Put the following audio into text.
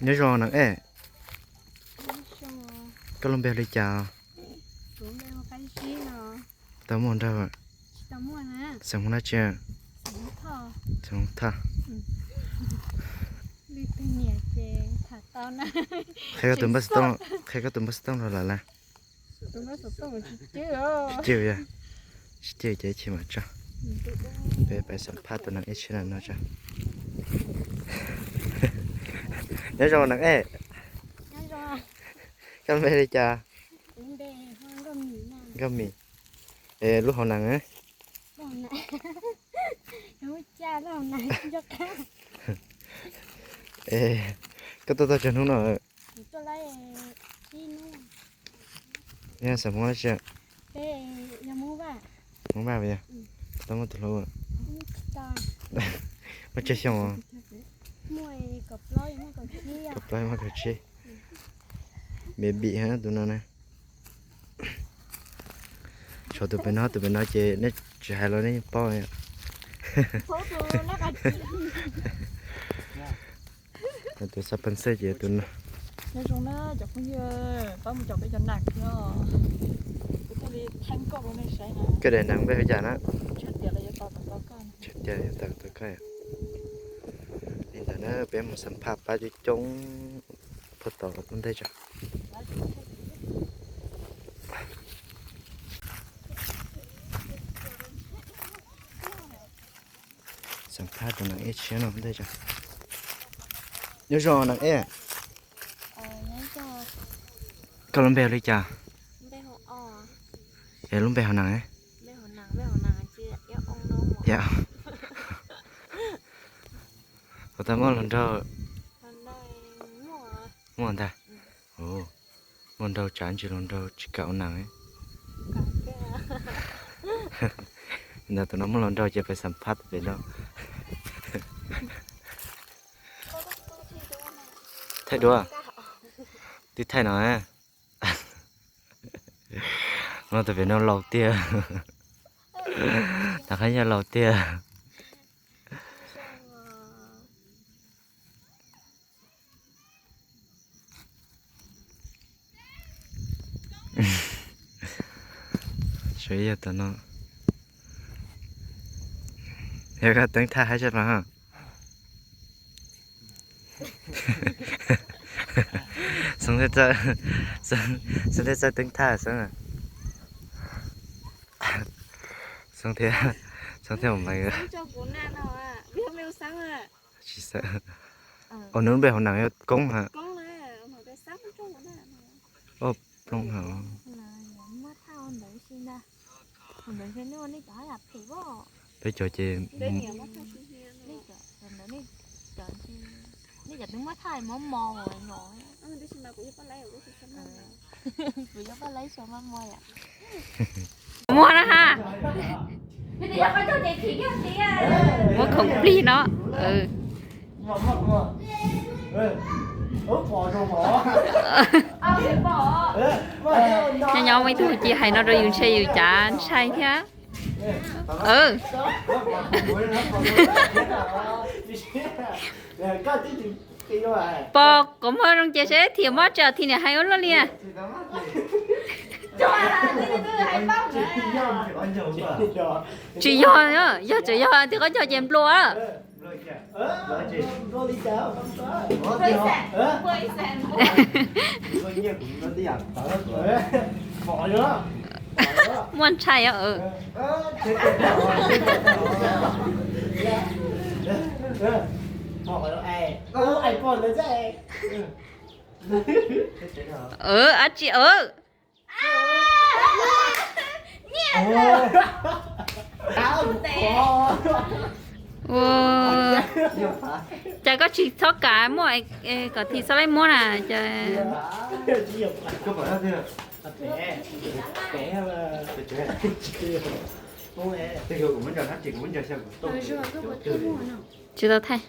Nyob zoo Nees Ej, koj lub npe hu li cas? Tau muaj nraug? Xeem Hmoob dab tsi? Xeem Hmoob Thoj. Qhia koj tus npawb xov tooj, qhia koj tus npawb xov tooj rau lawv lawm. Tsis cwj, tsis cwj ces ib chim mam tso. Peb pais xam phaj tus Nees Ej tshiab no tso. Nyob zoo Nees Ej. Koj lub npe li cas? Nkauj Mim. Es lub hauv nees? Es koj tuaj tau tsawg hnub no? Yog xeem Hmoob dab tsi? Hmoob Vaj puas yog? Tau muaj tus hlub? Muaj tsawg xyoo? Kaum plaub muaj kaum tsib. Baby tus no na. Tshuav tus pem no, tus pem no ces nej tsis hais los nej yeej paub. Tus xab pees xwb ces tus no. Nyob zoo na cov phooj ywg, pab mus caum peb cov nees thiab. Kuv thiaj li thaij nkauj rau nej saib na. Koj daim nees npe hu cas na? Tshuav tias yuav tau tau koj. Li ntawd na peb mus xam phaj pab coob coob puag tom lub ntej tso. Xam phaj tus Nees Ej tshiab no ntej tso. Nyob zoo Nees Ej. Koj lub npe hu li cas? Es lub npe hauv nees? Puas tau muaj hluas nraug? Muaj ntag. Muaj nraug tsam ntsis hluas nraug tsis kam ua nees. Ntawd tus no muaj hluas nraug ces pais xam phaj tus pem no. Thaij duab. Twb thaij no. No tus pem no laus tiag. Tom qab yog laus tiag. Saib yog tom no. Yog koj teeb thaj haib zaj mas. Xeeb thiaj txawj teeb thaj Xeeb. Xeeb thiab, Xeeb thiab mus meej. Tsis xav. Ua nws lub npe hauv nees yog Koob hab? Plooj hab. Peb cov ces muab na ha. Muab khoom plig no. Nyob nyob muaj ib tug ci hais no rau yus ntshe yus cav ntshai thiab. Pog, kuv muag zoo ces seb thiaj muab tso thiaj niam hais ua luaj li. Tsis yog, yog tseem yog tias koj cog ces nplua. Muaj ntshai os. Dab tsi? Cas koj tsis txhob kav muaj kom thiaj txhob laib muab na. Tsis tau thaij.